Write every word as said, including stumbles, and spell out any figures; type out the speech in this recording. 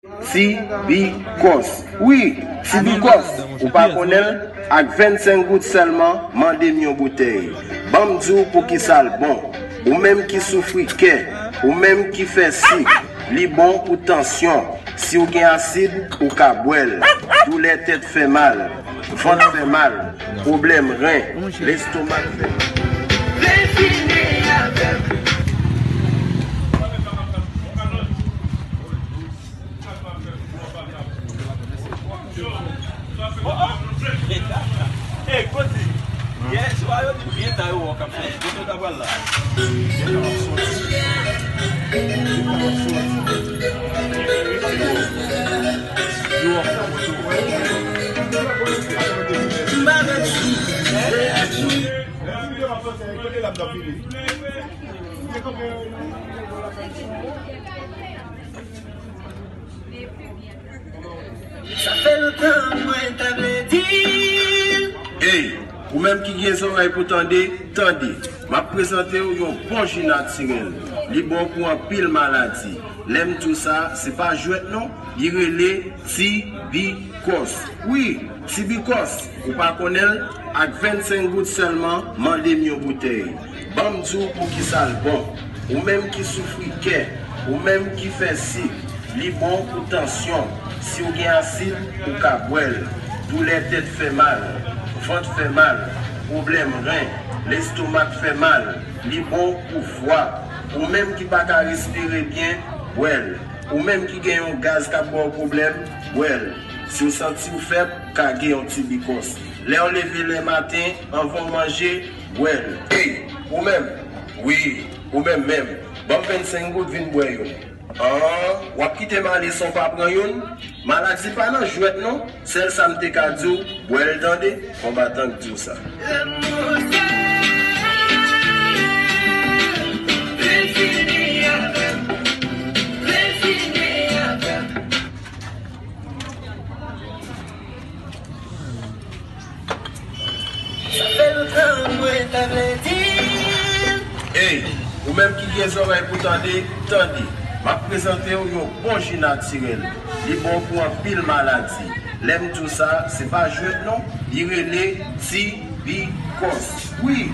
Tibikòs. Wi, tibikòs. Ou pa konnen l? Ak vennsenk goud sèlman, mande m yon boutèy. Ban m di w poukisa l bon. Ou menm ki soufri kè, ou menm ki fè sik, li bon pou tansyon. Si w gen asid, ou ka bwè l. Doulè tèt fè mal, vant fè mal, pwoblèm ren, lestomak fè mal. Ey, Claudy, yè swa yo di m byen ta yo wè w k ap soti. Kote w ta pral la? Byen ta w ap soti. Byen ta w ap soti. Yo w ap fè moto. M pa mèt sou. Kote l ap vini? Sa fè lontan mwen ta vle di l. Ey, ou menm ki gen zòrèy pou tande, tande. M ap prezante w yon bon ji natirèl. Li bon pou anpil maladi. Lè m di w sa, se pa jwèt non. Li rele tibikòs. Wi, tibikòs. Ou pa konnen l? Ak vennsenk goud sèlman, mande m yon boutèy. Ban m di w poukisa l bon. Ou menm ki soufri kè, ou menm ki fè sik, li bon pou tansyon. Si w gen asid, ou ka bwè l. Doulè tèt fè mal, vant fè mal, pwoblèm ren, lestomak fè mal, li bon pou vwa. Ou menm ki pa ka respire byen, bwè l. Ou menm ki gen yon gaz k ap ba w pwoblèm, bwè l. Si w santi w fèb, ka gen yon tibikòs. Lè w leve lè maten, anvan w manje, bwè l. Ey, ou menm! Wi, ou menm menm! Ban m vennsenk goud, vin bwè youn. An, w ap kite m ale san w pa pran youn? Maladi pa nan jwèt non. Sèl sa m te ka di w, bwè l tande, konbatan k di w sa. Lanmou sèl, vle fini avè m, vle fini avè m. Sa fè lontan mwen ta vle di l. Ey, ou menm ki gen zòrèy pou tande, tande. M ap prezante w yon bon ji natirèl. Li bon pou anpil maladi. Lè m di w sa, se pa jwèt non. Li rele tibikòs. Wi,